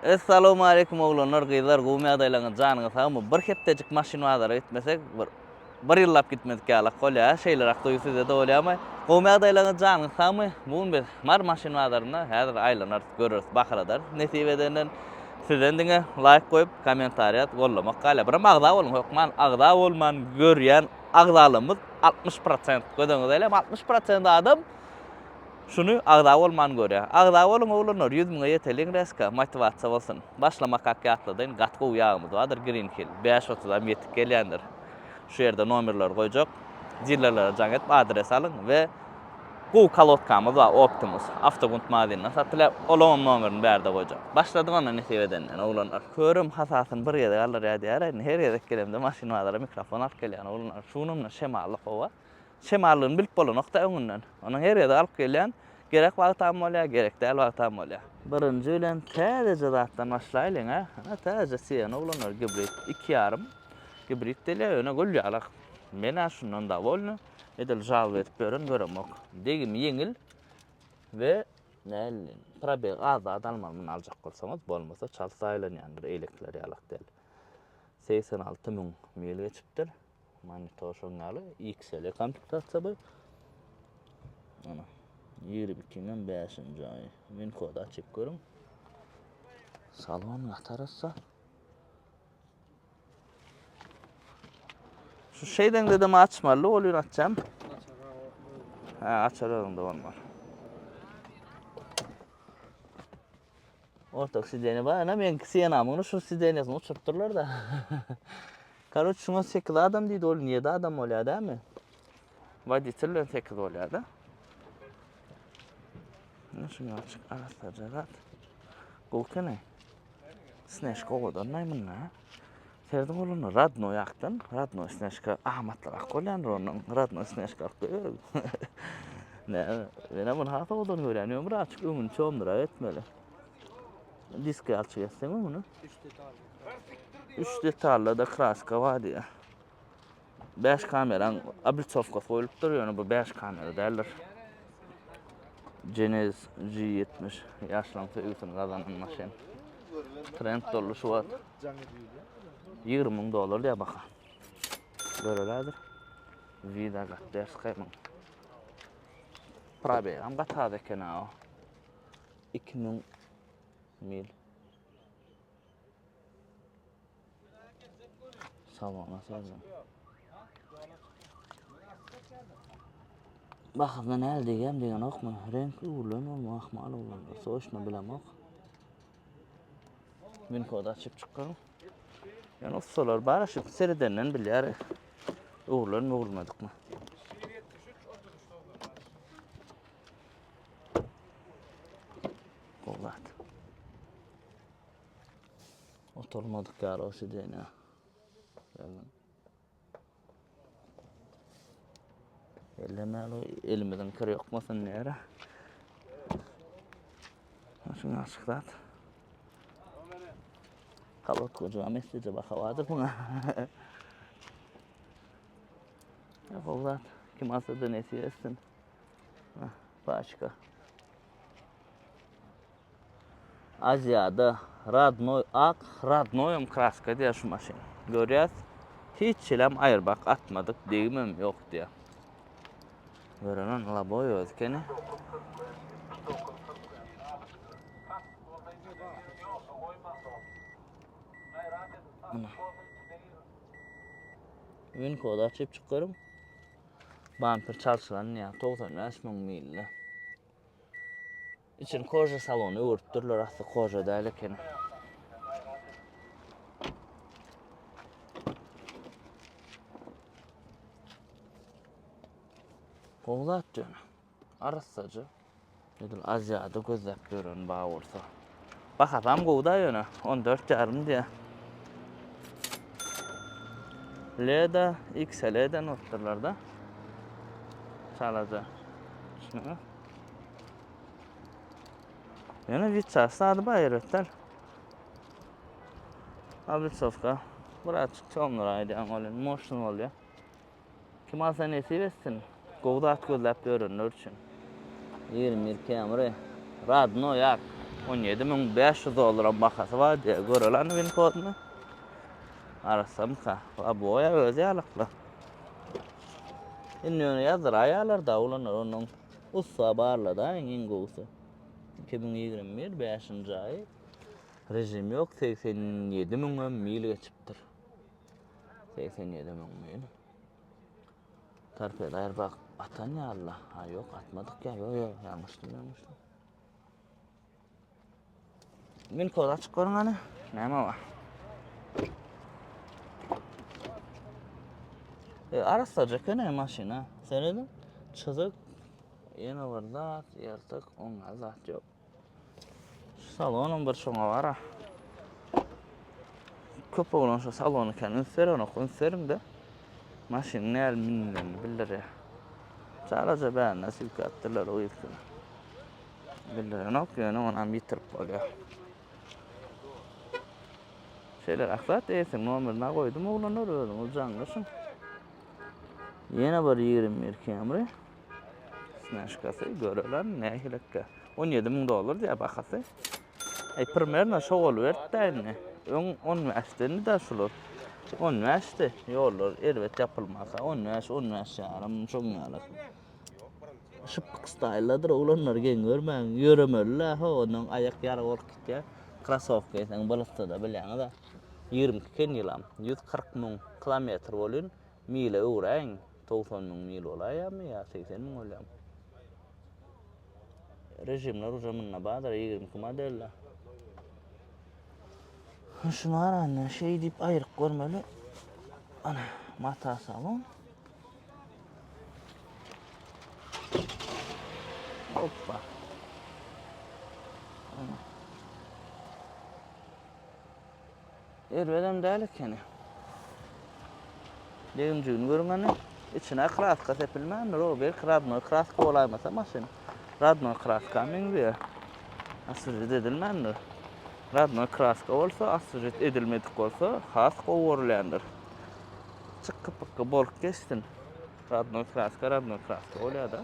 Essalawmaleýkum oglanlar gyzlar gowmy ýagdaýlaryňyz janyňyz sagmy bir hepdejik maşyn bazara gitmesek bir bir ýyllap gitmedik ýalak bolýa şeýleräk duýgy sizede bolýamy gowmy ýagdaýlaryňyz janyňyz sagmy bu gün biz Mary maşyn bazarynda häzir aýlanarys göreris bahaladarys nesip edenden sizden diňe laýk goýup kommentariýa gollamak galýar biram agza boluň hökman agza bolman görýän agzalarymyz 60 prosent göz öňüňize elem 60 prosent adam Şuny agza bolman görýär. Agza boluň oglanlar 100 müňe ýeteliň reska motiwasiýa bolsun. Başlamakak ýatladaýyn gaty gowy ýagymyz bardyr Green Hill bäş otuzam ýetik gelýändir. Şu ýerde nomerleri goýjak. Dilerlere jaň edip adres alyň we gowy kolodkamyz bar Optimus Awtogunt magazyndan satylýar olaňam nomerini bärde goýjak. Başladyk onda nesip edenden oglanlar. Körüm hasasyny bir gezek aldyrýar diýýär indi her gezek gelemde maşyn bazara mikrofon alyp gelýän oglanlar. Şu günem muna şemally howa. Şemallygyny bilip bolanok-da öňünden. Onuň her gezek alyp gelýän, gerek wagtam bolýar, gerek däl wagtam bolýar. Birinji bilen täzeje zatdan başlaýlyň, hä? Ana, täzeje Siena oglanlar, gibrid iki ýarym. Gibrid diýilýär, ýöne gül ýalak. Men-ä şundan dowolny. Edil žalba edip ýören göremok. Degimi ýeňil we näli, probeg az zat almaly muny aljak bolsaňyz, bolmasa çalt zaýalanýandyr, eýlekiler ýalak däl. 86 müň mil geçipdir. Monitor şoň ýaly XL komplektasiýa bu. Ana. 22-niň 5-nji aýy. Men kod açyp görüň. Salon gaty arassa. Şu şeyden dedim açmaly, ol ýer açjam. Ha, açar özüňde bolmaz. Ortak sideniýe bar. Ana meňki Sienamyň şu sideniýesini uçurypdyrlar-da. Karoç şuňa 8 adam diýdi, ol 7 adam bolýar dämi? Woditel bilen 8 bolýar-da. Ana şuny açyk arassaja zat. Gowy ekeni. Sneşka owadan munda. Serdiň ogluna radnoý akdan, radnoý sneşka amatlyrak bolýandyr ondan. Radnoý sneşka alyp goýber. Näme? Men muny has owadan görýän. Ýöne birazjyk öňüni çomdurak etmeli. Diski alçyk etseň öňüni. 3 detally da kraska bar diýýär. 5 kameraň oblitsowkasy goýlupdyr, ýöne bu 5 kamera däldir. Genesis G70 ýaşlaryň söýgüsini gazanan maşyn. Trend doldy şu wagt. 20 müň dollar diýýär baha. Görelädir. Vida gaty derskaý muň. Probegam gaty az eken ha. 2000 mil. Salona serdim. Bahasyna näl diýýän diýenokmy? Reňk öwrülen bolmagy ahmal oglanlar. Toçno bilemok. Win kod açyp çykyň. Ýöne ussalar bar, şu seredenden bilýär. Öwrülen mi, öwrülmedikmi? Gowy zat. Oturmadyk ýaly o sidenýa. Ellemäli elimiziň kiri ýokmasyn diýär. Şuňa açyk zat. Kalot goja mesleje baka bardyr muňa. Gowy zat. Kim alsa da nesip etsin. Paçka. Aziýada radnoý ak radnoýam kraska diýýär şu maşyn. Görýäs. Hiç hilem aýyrbak atmadyk, degimem ýok diýýär. Görenen laboý özi ekeni. Ana. Win kody açyp çykarym. Bamper çalşylan diýýär. 95 müň milli. Içini koža salona öwüripdirler, asly koža däl ekeni. Gowy zat ýöne. Arassaja. Edil Aziýada gözläp ýören bar bolsa. Bahasam gowy da ýöne. 14 ýarym diýýär. Leda XL-den bolupdyrlar-da. Çalaja. Düşündiňmi? Ýöne witçasy zady bar erbet däl. Oblitsowka. Birazjyk çomlar aýdýan ol indi moşny bolýar. Kim alsa nesip etsin. Gowy zat gözläp ýörenler üçin. 21 Camry. Radnoý ak. 17500 dollaram bahasy bar diýýär. Göreli hany win koduny. Arassamyka? A boýa özi ýalykly. Indi ýöne ýazdyraýarlar da oglanlar ondan ussa barlada iň gowusy. 2021 bäşinji aýy. Režim ýok 87 müňem mil geçipdir. 87 müň mil. Torpeda airbag atan ýaly. Ha ýok atmadyk ýa ýok ýok ýalňyşdym ýalňyşdym. Min kod açyk görüň hany. Näme bar? E, arassaja eken e, maşyna. Serediň. Çyzyk. Ýene bir zat, ýyrtyk, oňa zat ýok. Şu salonam bir şoňa bar. Köp oglan şu salony kän üns berenok, üns beriň-de. Maşynyň näl münülenini bildirýär. Çalaja bärine süýkäpdirler o yzkyny. Bildirenok, ýöne onam ýitirip bolýar. Şeýle zat eýesiniň nomerini goýdum oglanlar özüňiz jaňlaşyň. Ýene bir 21 Camry. Snäşkasy görelen nähilekkä. 17 müň dollar diýýär bahasy. Ey primerno şo boluberdi-dä indi. Öň 15-dendi da şular. 15-di. Ýollar erbet ýapylmasa 15, 15 ýarym şoň ýaly. Şypbyk staýladyr oglanlar geň görmäň. Ýöremeli-le ho ondan aýak ýara bolup gitýär. Krasowka geýseň bolsa-da bilýäňiz-ä. 22 ken ýylam. 140 müň kilometr bolýan. Mile öwräýiň. 90 müň mil bolaýýarmy ýa 80 müň bolýarmy? Režimler uje munda bardyr 22 modelde. Şuny garanda şeý diýip aýryp görmeli. Ana, mata salon. Hoppa. Ana. Erbedem däl ekeni. Degimjigini görüň hany. Içine kraska sepilmändir o. Belki radnoý kraska bolaýmasa maşyn. Radnoý kraska meňzeýär. Asfižit edilmändir. Radnoý kraska bolsa, asfižit edilmedik bolsa has gowy görülýändir. Çykgy-pykgy bolup geçsin. Radnoý kraska, radnoý kraska bolýar-da.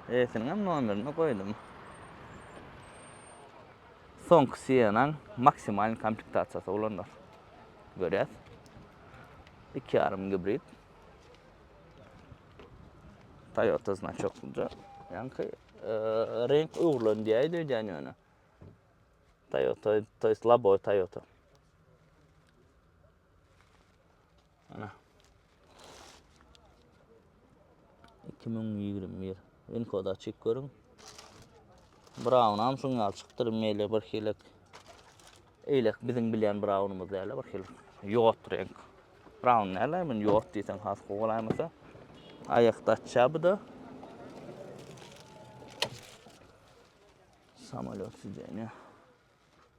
Eýesiniň hem nomerini goýdum. Soňky Siennaň maksimal komplektasiýasy bolandyr. Görýäs. 2,5 gibrid. Toyota znaçoklyja. Ýaňky e, reňk öwrülen diýäýdi öýdýän ýöne. Toyota, to есть laboý Toyota. Ana. 2021. Win-kod açyk görüň. Brown-am şuň ýaly çykypdyr, mele bir hili. Eýlek biziň bilýän Brown-umyz däl, bir hili ýot reňk. Brown däl, men ýot diýseň has gowy bolaýmasa. Aýakda açýar bu-da. Samolýot sidenýa.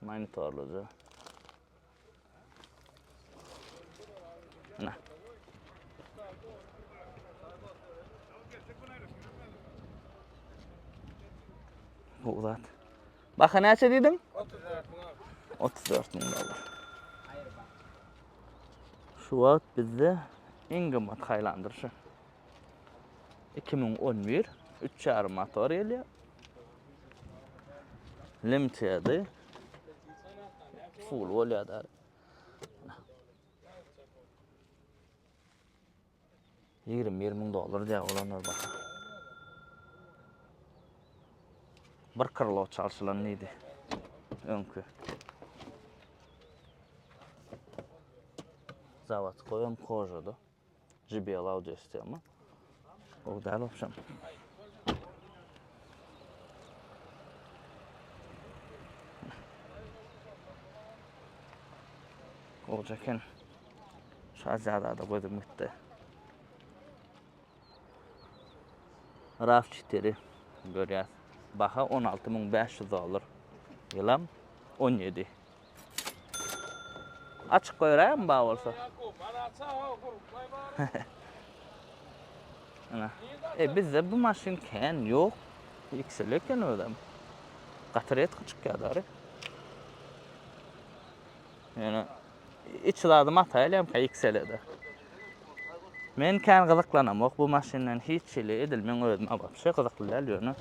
Monitorlyja. Ana. Bu zat. Baha näçe diýdiň? 34 müň. 34 müň dollar. Şu wagt bizde iň gymmat Highlander şu. 2011 3,5 motor gelýär. Limitedi. Full bolýar da. 21 müň dollar diýýär olanlar baka. Bir krlo çalşylan diýdi. Öňki. Zawodskoý hem kožada. JBL audio sistema. O däl obşam. Gowja eken. Şu Aziýada gözüm gitdi. RAV4 görýäs. Baha 16500 dollar. Ýylam 17. Açyk goýraýmy bar bolsa? Ana. E bizde bu maşyn kän ýok. XL eken özem. Gaty redki çykýar dary. Ýöne içi zady mata elem ka XL-de. Men kän gyzyklanamok bu maşyndan hiç hili edil meň özüme wapşe gyzykly däl ýöne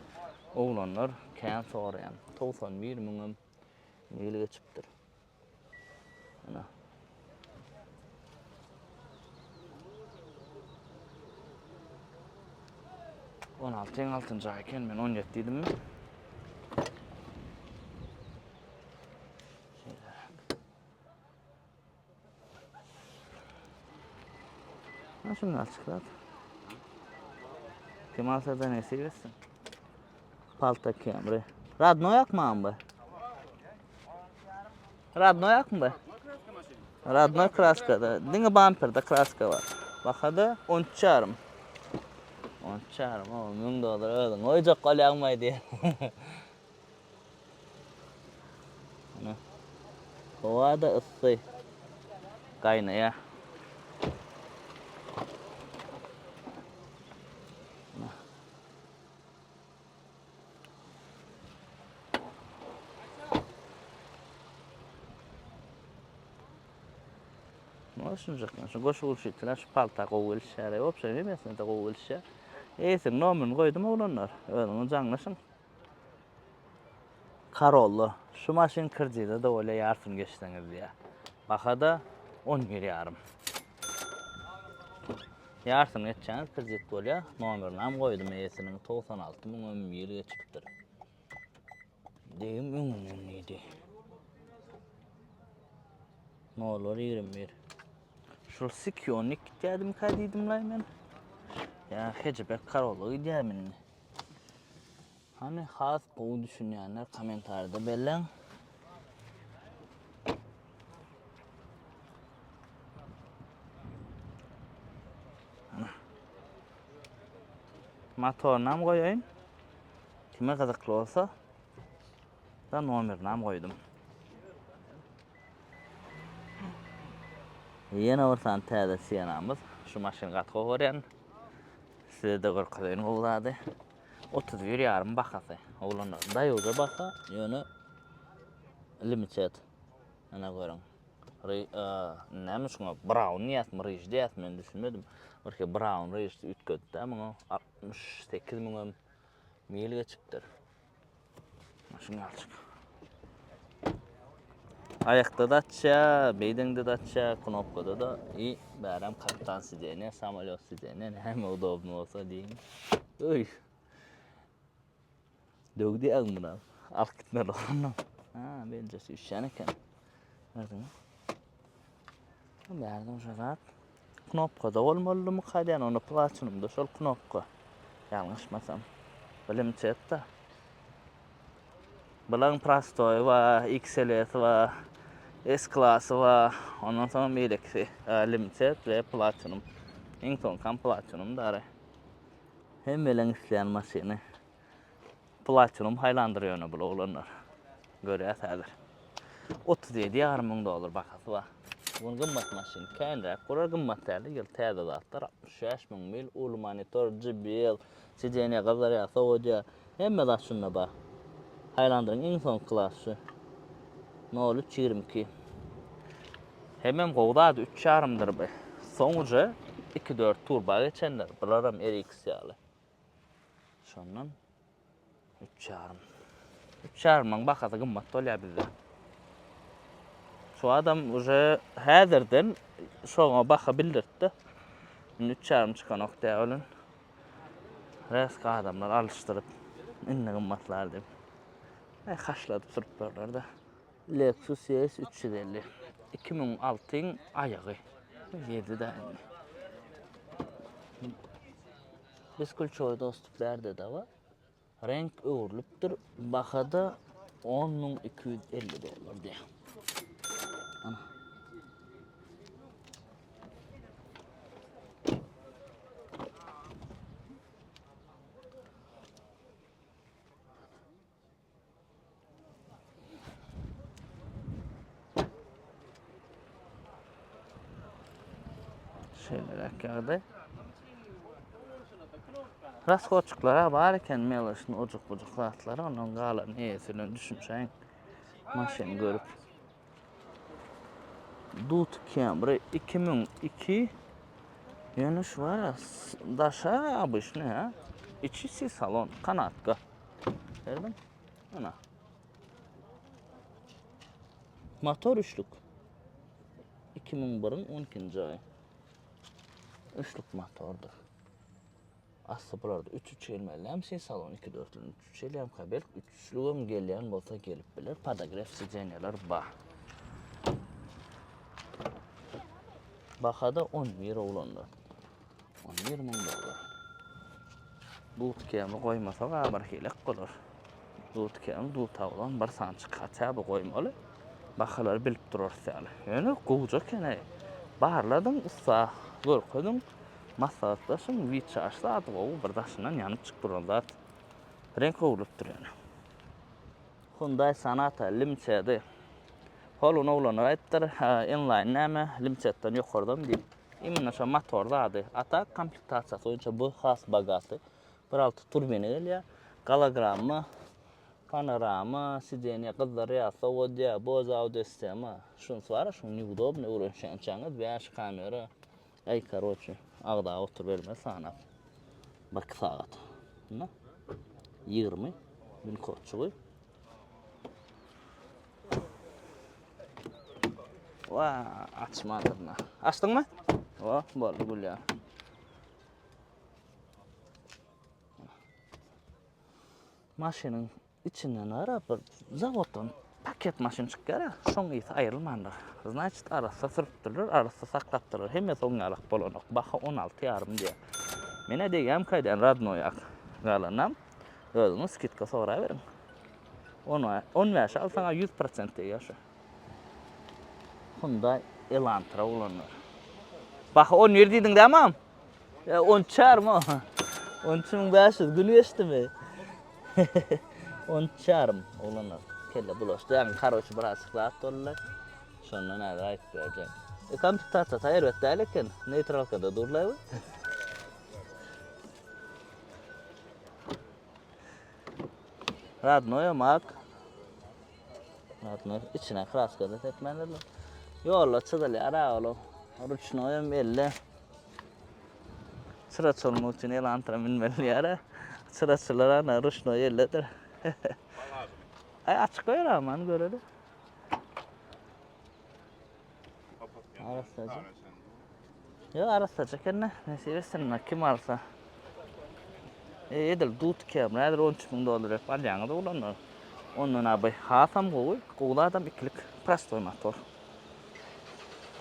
oglanlar kän soraýan. 91 müňem mil geçipdir. Ana. On altyň altynjy aý eken men 17 diýdimmi? Şeýleräk. Ha şundan çykrat. Kim alsa da nesip etsin. Palta Camry. Radnoý akmam bu. Radnoý akmy bu? Radnoý kraskada. Diňe bamperde kraska bar. Bahada 13 ýarym. 13 ýarym, o 1000 dollar özüň goýjak bolýaňmy diýen. Ana. Howa-da yssy. Gaýnaýar. Ana. Şunjak, şu goşa gurşitler şu palta gowy gelişýär. Wobşe hemmesine-de gowy gelişýär. Eýesiniň nomerini goýdum oglanlar. Özüňiz jaňlaşyň. Corolla. Şu maşyn kredide-de bolýar ýarsyny geçseňiz diýýär. Baha-da 11 ýarym. Ýarsyny geçseňiz kredit bolýar. Nomerini goýdum eýesiniň 96 müňem mil geçipdir. Degim öňünden diýdi. Nollar 21. Şul Sikionik gitýädimkä diýdim-laý men. Ýa Hejibek Corolla gidýärmi indi? Hany has gowy düşünýänler kommentarida belläň. Motorynam goýaýyn. Kime gyzykly bolsa da nomerinam goýdum. Ýene bir sany täze Sienamyz. Şu maşyny gaty gowy görýän. Size-de görkezeýin gowy zady. 31 ýarym bahasy. Oglanlar, daýawja baha, ýöne limited. Ene görüň. Ry, näme şuňa brown diýýäsmi, ryž diýýäsmi, men düşünmedim. Birki brown ryž üýtgetdi muňa 68 müňem mil geçipdir. Şuny alçyk. Aýakda da açýa, beýdeňde de açýa, knopkada da. I bärem kapitan sidenýa, samolýot sidenýa, näme udobny bolsa diýiň. Öý. Döwdi ýagyň buna. Alyp gitmeli ondan. Ha, beljesi üşýän eken. Gördüňmi? Bärde uje zat. Knopkada bolmalymyka diýen, onda platinumda şol knopka. Ýalňyşmasam. Bilimçet-de. Bulaň prostoýy bar, XLS bar, S klasy bar. Ondan soň beýlekisi Limited we Platinum. Iň soňkam Platinum dary. Hemmeleň isleýän maşyny. Platinum Highlander ýöne bul oglanlar. Görýäs häzir. 37 ýarym müň dollar bahasy bar. Bu gymmat maşyn. Känräk bolar, gymmat däl. Ýyl täze zatlar. 65 müň mil, uly monitor, JBL, sidenýa gyzdyrýar, sowadýar. Hemme zat şunda bar. Highlanderyň iň soňky klasy. 03 22. Hemem gowy zady üç ýarymdyr bu. Soň uje 2-4 turba geçendir. Bularam RX ýaly. Şondan üç ýarym. Üç ýarymyň bahasy gymmat bolýar bizde. Şu adam uje häzirden şoňa baha bildirtdi. Indi üç ýarym çykanok diýýär welin. Reska adamlar alyşdyryp indi gymmatlar diýip. Ay haşladyp sürüp berler-de. Lexus ES 350. 2006-yň aýagy. 7 de indi. Beskulçoý dostup bärde de bar. Renk öwrülipdir. Bahada 10250 dollar diýär. Ana. Şeýleräk ýagdaý. Rashodçyklar bar eken melaşny ojuk-bujuk zatlary, ondan galan eýesi bilen düşünşäýiň. Maşyny görüp. Dut Camry 2002. Ýöne şu bar daşa obyçny ha. Içi si salon, kanatka. Gördün? Ana. Motor üçlük. 2001-iň 12-nji aýy. Üçlük motordyr. Asly bularda üç üç gelmeli dämi si salon iki dörtlü üç üç gelýärmika belki üç üçlügem gelýän bolsa gelip biler podogref sidenýalar bar. Bahada 11 oglanlar. 11 müň dollar. Dut kemi goýmasak a bir hilek bolar. Dut kemi dut oglan bir sançyk haça bu goýmaly. Bahalary bilip durarys ýaly. Ýöne gowja eken-eý. Barladyň ussa görkeziň. Maslahatlaşyň wiçaş zady gowy bir daşyndan ýanyp çykyp duran zat. Reňk öwrülip dur ýöne. Hyundai Sonata Limited-i. Hol gün oglanlar aýdypdyr, inline näme, Limited-den ýokardamy diýip. Imенно şo motor zady. A tak komplektasiýasy boýunça bu has bogaty. Bir alty turbina gelýär. Gologramma, panorama, sidenýe gyzdyrýar, sowadýar, Bose audio sistema. Şunysy bar-a, şuň neudobny öwrenişýänçäňiz bäş kamera. Äý karoçe agzap oturyberme sanap bir iki sagat. Ine 20 gün kodçugy. Wa açmadyrna. Açdyňmy? Wa boldy gülýär. Maşynyň Içinden gara bir zawoddan paket maşyn çykýar-a, şoň ysy aýrylmandyr. Znaçit arassa sürüpdirler, arassa saklapdyrlar. Hemmesi oň ýalak bolanok. Baha 16 ýarym diýýär. Menä degýämkä diýýän radnoý ak. Galanam özüňiz skidka soraberiň. On 15 alsaň-a 100% degýär şu. Hyundai Elantra oglanlar. Baha 11 diýdiň dämi agam? Ýa 13 ýarym o. 13500 gün geçdimi? 13 ýarym oglanlar. Kelle bulaşdy. Ýagny karoçi birazjyk zat boldy. Şondan häzir aýdyp berjek. E komplektasiýasy erbet däl eken. Neýtralkada durlaý bu. Radnoý mak. Radnoý içine kraska da sepmändirler. Ýolda çyzylýar ha ol. Ruçnoýam elde. Çyra çolmak üçin elantra münmeli diýýär. Çyraçylar ana ruçnoý eldedir. Aý açyk goýar aman göreli. Arassaja. Ýok arassaja ekende nesip etsin kim alsa. E, edil dut kemri häzir 13 müň dollar berip alýaňyz oglanlar. Ondan abi hasam gowy, gowy adam ikilik prostoý motor.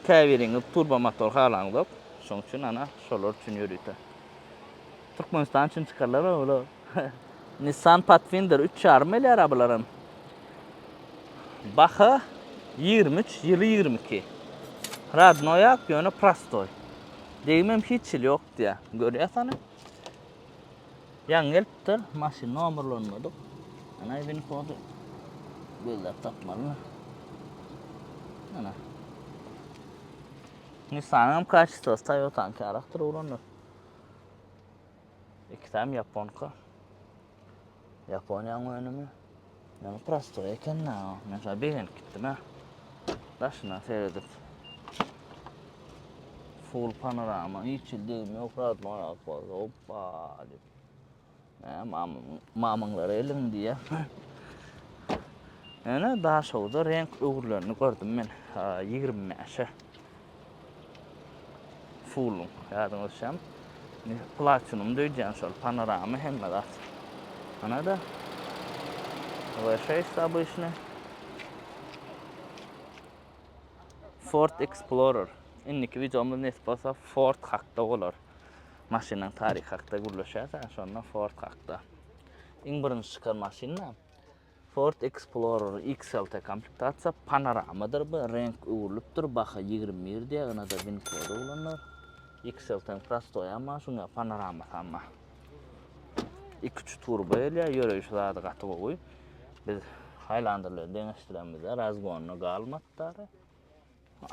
Käbiriňiz turbo motor halaňzok. Şoň üçin ana şolar üçin ýörite. Türkmenistan üçin çykarlar olar. Nissan Pathfinder 3,5 milliard abularam. Baha 23, ýyly 22. Radnoýak ýöne prostoý. Degimem hiç hili ýok diýýär. Görýäs hany. Ýaňy gelipdir, maşyn nomerlanmadyk. Ana win kody gözläp tapmaly. Ana. Nissan-yň kaçestwasy Toyota-nyňky ýalakdyr oglanlar. Ikisem ýaponka. Ýaponiýanyň önümi. Ýöne prostoý eken-dä. Men şoňa begenip gitdim-ä. Daşyndan seredip. Full panorama, hiç hili degim ýok, radnoý alyp boldy. Hoppa diýip. Hä, mamam, mamyňlara eliň diýýä. Ýöne Daşoguzda reňk öwrülenini gördüm men. 25-e. Fulluň, ýadyňa düşýärmi? Platinum döýdýän şol panorama hemme zat. Ana-da. V6 obyçny. Ford Explorer. Indiki wideomyz nesip bolsa Ford hakda bolar. Maşynyň taryhy hakda gürleşýäs, şonda Ford hakda. Iň birinji çykan maşyn Ford Explorer XLT komplektasiýa panoramadyr bu reňk öwrülipdir baha 21 diýýär ynada win kody oglanlar XLT-niň prostoý amma şuňa panoramasy amma 2-3 turbo gelýär ýöreýşi zady gaty gowy biz Highlander bilen deňeşdiremizde razgonyna galmady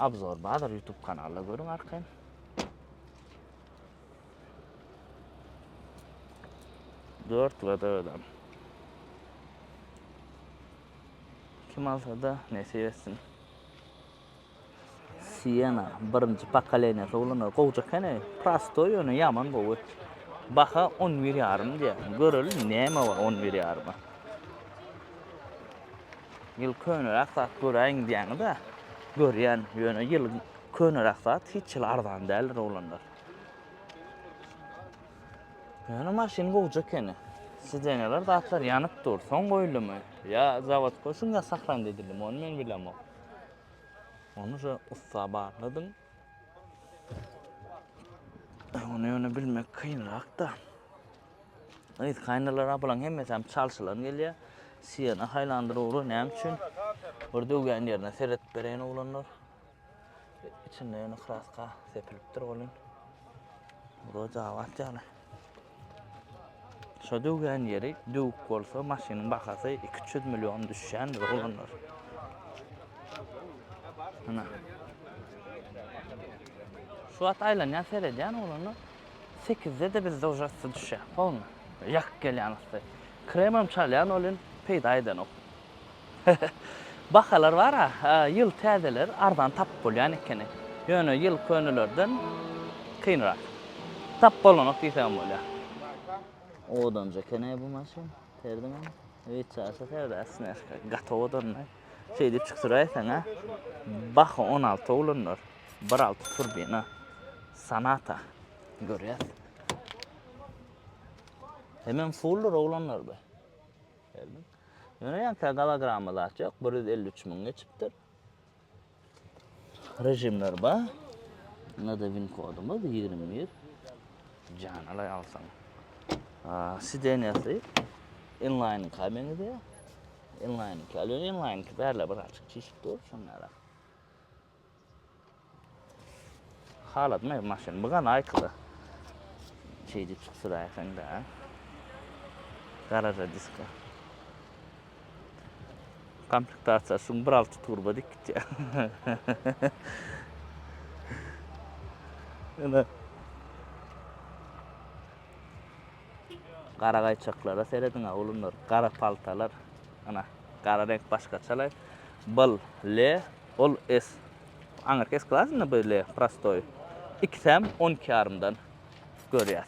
Obzor bardyr YouTube kanalda görüň arkaýyn. Dört we dördem. Kim alsa da nesip etsin. Siena birinji pokoleniýasy oglanlar gowja ekeni. Prostoý ýöne ýaman gowy. Baha 11 ýarym diýýär. Göreli näme bar 11 ýaryma. Ýyl köneräk zat göräýiň diýýäňiz-ä. Görýän, ýöne ýyl köneräk zat hiç ýyl arzan däldir oglanlar. Ýöne maşyn gowja ekeni. Sidenýalar zatlar ýanyp dur. Soň goýuldymy? Ýa zawodkoý şuň ýa sahran edildimi ony men bilemok. Ony şu ussa barladyň. Ony ýöne bilmek kynrak-da. Yzky aýnalar bulaň hemmesi hem çalşylan gelýär. Siena Highlander ugry näme üçin? Bir döwýän ýerine seredip bereýin oglanlar. Içinde ýöne kraska sepilipdir welin. Wroda abat ýaly. Şo döwýän ýeri döwük bolsa maşynyň bahasy 200 million düşýändir oglanlar. Ana. Şu wagt aýlanýan seredýän oglanlar. Sekizde-de bizde uje yssy düşýär. Polny. Ýakyp gelýän yssy. Kremem çalýan welin peýda edenok. Bahalar bar-a, ýyl täzeler arzan tapyp bolýan ekeni. Ýöne ýyl könelerden kynrak. Tapyp bolanok diýsegem bolýar. Owadanja eken-aý bu maşyn. Serediňem. Wiçaşa serede snežka. Gaty owadandy. Şeýdip çyksüräýseň-ä. Baha 16 oglanlar. Bir alty turbina. Sonata. Görýäs. Hemem fulldur oglanlar bu. Geldim. Ýöne ýaňky gologramma zat ýok. 153 müň geçipdir. Rejimler bar. Bunda-da win kodumyz 21. Jan alay alsaň. Sidenýasy inline-ka meňzeýär. Inline-ka. Ýöne inline-ki bärle bir açyk çişip dur şonda. Haladym ev maşyn. Bu gana aýkyda. Şeýdip çyk süräýseň de. Garaja diska. Komplektasiýa şuň 1.6 turbo dik gitýär. Ine. Gara gaýçaklara serediň oglanlar. Gara paltalar. Ana, gara reňk başgaçalaý. Bl, L, ol S. Aňyrky S klasynda bu L prostoý. Ikisem 12 ýarymdan görýäs.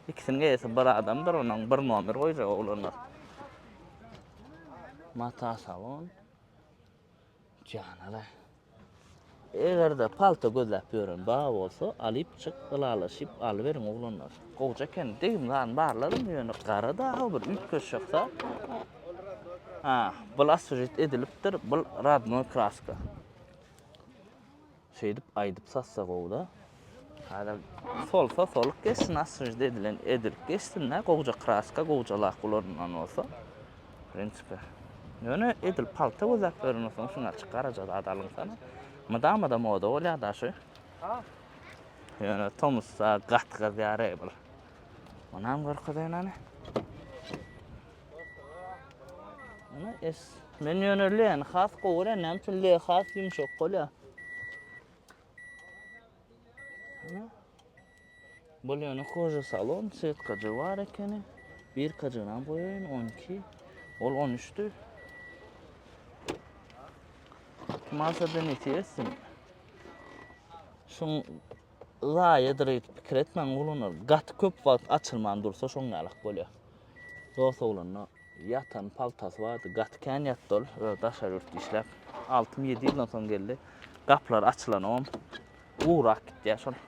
Ikisiniň eýesi bir adamdyr, onuň bir nomer goýjak oglanlar. Mata salon. Janala. Eger-de palta gözläp ýören bar bolsa, alyp çyk, ylalaşyp alyberiň oglanlar. Gowja eken, degim zan barlarym ýöne gara dagy bir üýtgeşjek zat. Ha, bul oswežit edilipdir, bul radnoý kraska. Şeýdip aýdyp satsa gowuda. Häzir solsa soluk geçsin, oswežit edilen edilip geçsin-dä, gowja kraska, gowja lak ulanylan bolsa. Prinsipe. Ýöne edil palta gözläp ýören bolsaň şuň açyk garaja zat alynsana. Mydama-da moda bolýar-da şu. Ýöne tomusda gaty gyzýar-eý bul. Onam görkezeýin hany. Ana es. Men ýöne L-ni has gowy görýän. Näme üçin L has ýumşak bolýar? Ana. Bul ýöne koža salon, setkajygy bar ekeni. Birkajygynam goýaýyn, 12. Ol 13-di. Kim alsa-da nesip etsin. Şuň zaýadyr diýip pikir etmäň oglanlar. Gaty köp wagt açylman dursa şoň ýalak bolýar. Dost oglanda ýatan paltasy bardy. Gaty kän ýatdy ol. Öz daşary ýurtda işläp. 6-ýedi ýyldan soň geldi. Gapylar açylanogam gurak gitýär şol.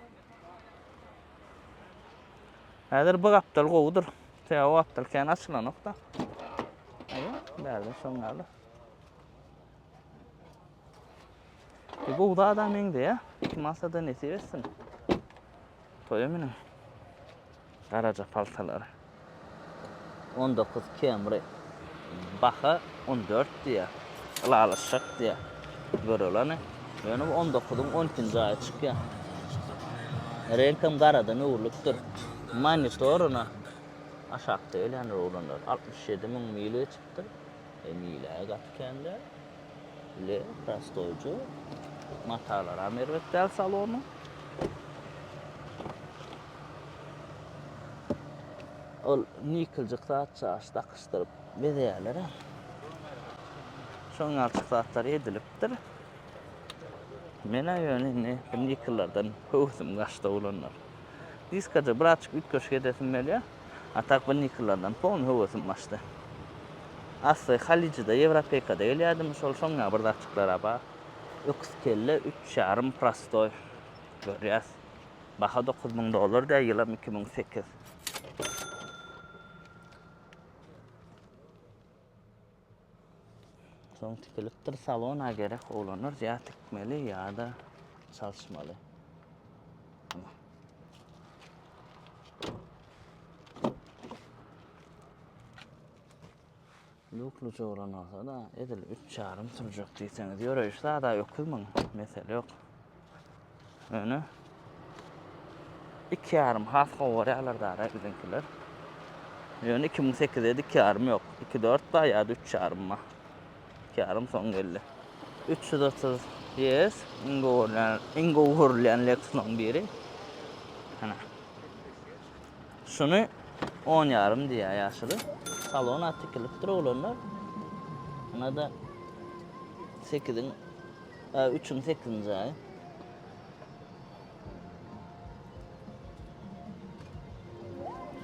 Häzir bu gapdal gowudyr. Sebäbi o gapdal kän açylanok-da. Aýa, bärde şoň ýaly. E, gowy zada meňzeýär. Kim alsa-da nesip etsin. Toýa münüň. Garaja paltalary. 19 Camry. Baha 14 diýýär. Ylalaşjak diýýär. Göreli hany. Ýöne bu 19-yň 12-nji aýy çykýar. Reňkem garadan öwrülipdir. Monitor ine aşakda gelýändir oglanlar. 67 müň mil geçipdir. E mil-ä gaty kän däl. Le prostoýja. Matalaram erbet däl salonyň. Ol nikiljik zat çaş dakyşdyryp bezeýärler. Şoň ýalyjyk zatlar edilipdir. Men-ä ýöne indi bu nikllerden höwesim gaçdy oglanlar. Diskaja birazjyk üýtgeşik edesim gelýär. A tak bu nikllerden polny höwesim gaçdy. Asly Halijide, Ýewropeýkada gelýärdim, şol şoň ýaly bir zatjyklar-a bar. Öküz kelle üç ýarym prostoý. Görýäs. Baha 9000 dollar diýýär, ýylam 2008. Soň tikilipdir salona gerek oglanlar ýa tikmeli ýa-da çalyşmaly. Lukly jowran bolsa-da edil üç ýarym sürjek diýseňiz ýöreýiş zada öküz muň mesele ýok. Ýöne 2,5 has gowy görýärler dara biziňkiler. Ýöne 2008-de 2,5 ýok. 2,4 bar ýa-da 3,5 bar. 2,5 soň geldi. 330 YS iň gowy görülýän, iň gowy görülýän Lexus-laryň biri. Ana. Şuny 10 ýarym diýýär ýaşuly. Salona tikilipdir oglanlar. Ana-da 8-iň Üçüň sekizinji aýy.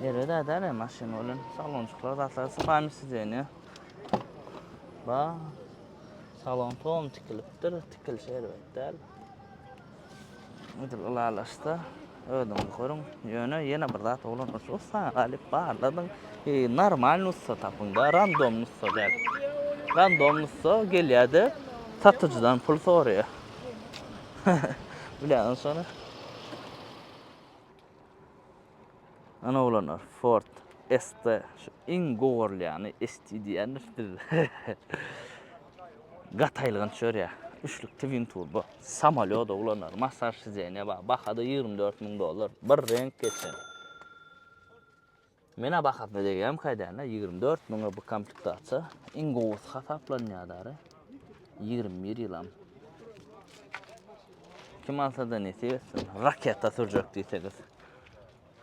Erbet däl maşyn bolan. Salonçyklar zatlar spamy sidenýa. Ba. Salon tom tikilipdir. Tikilişi erbet däl. Edil ylalaşsa özüňiz görüň. Ýöne ýene bir zat oglan şu ussany galyp barladyň. Normalny ussa tapyň-da, randomny ussa däl. Randomny ussa gelýär-de satyjydan pul soraýar. Bilýäňiz şony. Ana oglanlar Ford ST şu iň gowurylýany ST diýýändir biz. Gaty aýylganç ýörýär. Üçlük twin turbo. Samolýot oglanlar. Massaž sidenýa bar. Bahada 24 müň dollar. Bir reňk geçen. Menä bahasyna degýärmikä diýende 24 müňe bu komplektasiýa iň gowusy hasaplanýar dary. 21 ýylam. Kim alsa-da nesip etsin. Raketa sürjek diýseňiz.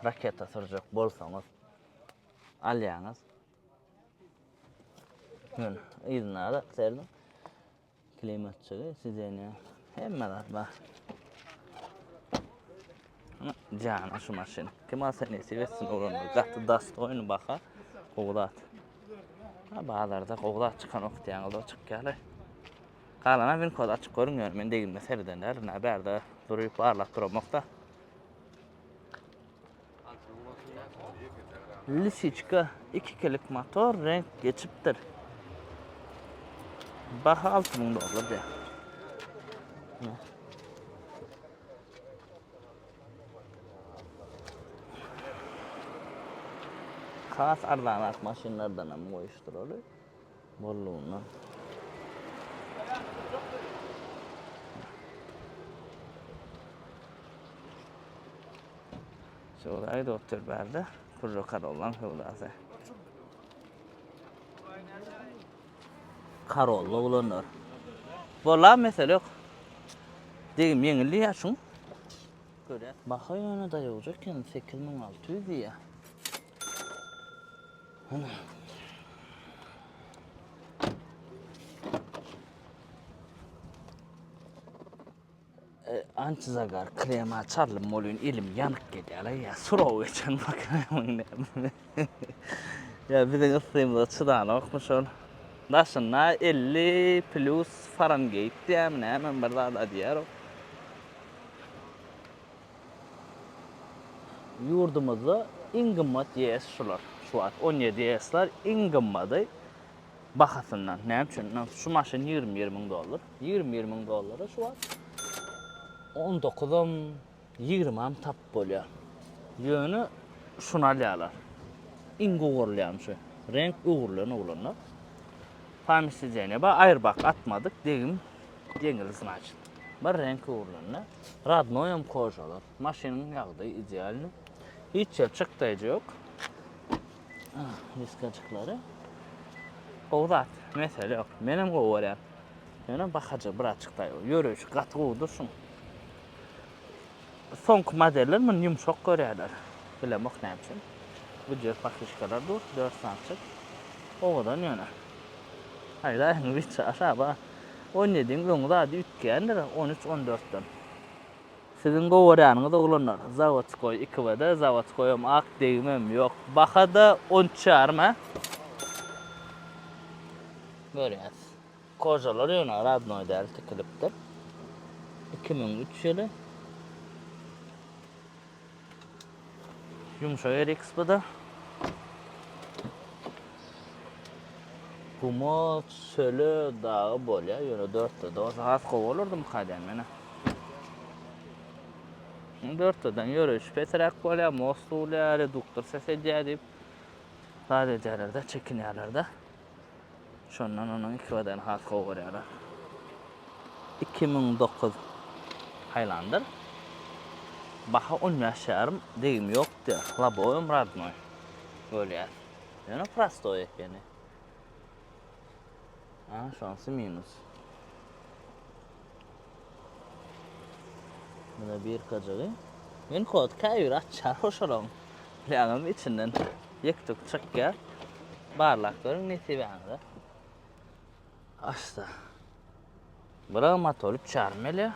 Raketa sürjek bolsaňyz alýaňyz. Ýöne yzyna da serdim. Klimatçygy, sidenýa, hemme zat bar. Jana şu maşyn. Kim alsa nesip etsin oglanlar. Gaty dostoýny baha. Gowy zat. Ha, bazarda gowy zat çykanok diýýäňiz, o çykýar. Galana win kod açyk görüň ýöne men degimde sereden däl. Nä bärde durup barlap duramok-da. Lisiçka 2 kilik motor renk geçipdir. Baha 6000 dollar diýär. Has arzanrak maşynlardan hem goýuşdyraly. Bollugyndan. Söwdaýy doktor bärde. Purro Karollan söwdasy. Karolla bolanlar. Bola mesele ýok. Degim ýeňil diýýär şuň. Görýär. Baha ýöne daýawja eken 8600 diýýär. Ana. Antizagar krema çarlym bolýan elim ýanyk gelýär ýa surow geçen bak. Ýa biziň yssymyza çydanokmy şol. Daşynda 50 plus Fahrenheit diýýärmi näme bir zat diýýär o. Ýurdumyzda iň gymmat YS şular. Şu wagt 17 YS-ler iň gymmady bahasyndan. Näme üçin? Şu maşyn 21 müň dollar. 21 müň dollara şu wagt 19-am, 20-am tapyp bolýar. Ýöne şuny alýarlar. Iň gowy görülýän şu. Reňk öwrülen oglanlar. Pamyş sidenýe bar, aýrbak atmadyk, degim ýeňil znaçit. Bir reňk öwrülende radnoýam kožalar. Maşynyň ýagdaýy idealny. Hiç ýer çykdaýjy ýok. Ah, diskajyklary. Gowy zat, mesele ýok. Menem gowy görýän. Ýöne bahaja biraz çykdaý. Ýöreýşi gaty gowudyr şuň. Soňky modeller muny ýumşak görýärler. Bilemok näme üçin. Büdjet pakişkalar dur, 4 sançyk. Owadan ýöne. Aýdaýyň biçe aşaba. 17-iň öňi zady üýtgändir, on üç, on dörtden. Siziň gowy görýäniňiz oglanlar, zawodskoý 2WD, zawodskoýam ak, degimem ýok. Baha-da on üç ýarym, hä? Görýäs. Kožalar ýöne radnoý däl tikilipdir. 2003 ýyly. Ýumşak RX bu-da. Guma, çöle, daga bolýar. Ýöne dörtde bolsa has gowy bolardymyka diýýän men-ä. Dörtdeden ýöreýiş pesräk bolýar, most urulýar, reduktor ses edýär diýip zat edýärler-de, çekinýärler-de. Şondan onuň ikibadan has gowy görýärler. 2009 Highlander. Baha 15 ýarym, degimi ýok diýýär. Laboýam radnoý. Görýäs. Ýöne prostoý ekeni. Ha, şonsy minus. Muna bir kajygy. Men kod käbir açýar hoşalaň. Bilýäňizmi içinden ýek-tük çykýar. Barlap görüň nesibäňize. Açsa. Bura motor 3,5 gelýär.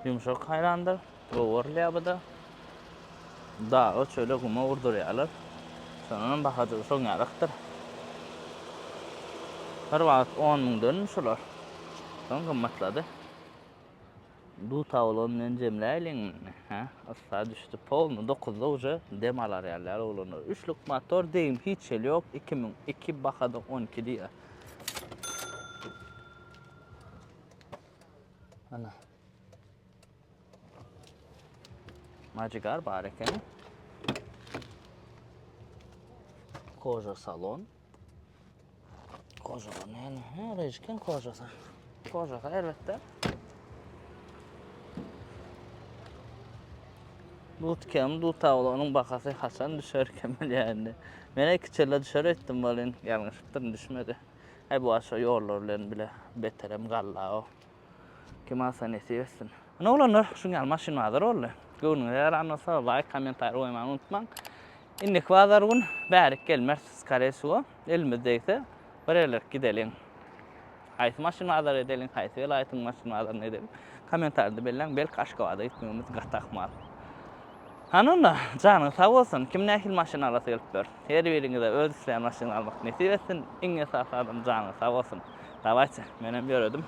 Ýumşak haýrandyr. Gowurylýar bu da. Daga, çöle, guma urdurýarlar. Şondanam bahajygy şoň ýalakdyr. Bir wagt on müňdenmi şular. Soň gymmatlady. Duta bolan bilen jemläýliň indi. Hä? Yssa düşdi. Polny dokuzda uje dem alar ýalyar oglanlar. Üçlük motor degim hiç hili ýok. 2002 bahada 12 diýýär. Ana. Majigar bar ekeni. Koža salon. Kožalar näme? Hä, rejken kožasy. Kožasy elbetde. Dut kem, dut onuň bahasy haçan düşer kim bilýär indi. Men iki çelle düşer öýtdüm welin, ýalňyşypdyryn düşmedi. Äý bu aşa ýollar bilen bile beterem galla o. Kim alsa nesip etsin. Ine oglanlar, şuň ýaly maşyn bazar boldy. Göwnüňize ýaran bolsa laýk, kommentariý goýmagy unutmaň. Indiki bazar gün bärik gelmeris, skore wsego. Elimiz degse bir ýerlere gideliň. Haýsy maşyn bazary edeliň, haýsy welaýatyň maşyn bazaryny edeliň. Kommentariýada belläň, belki Aşgabada gitmegimiz gaty ahmal. Hany onda, janyňyz sag bolsun. Kim nähili maşyn alasy gelip dur. Her biriňize öz isleýän maşynyňyzy almak nesip etsin. Iň esasy adam janyňyz sag bolsun. Dawayçe, menem ýöredim.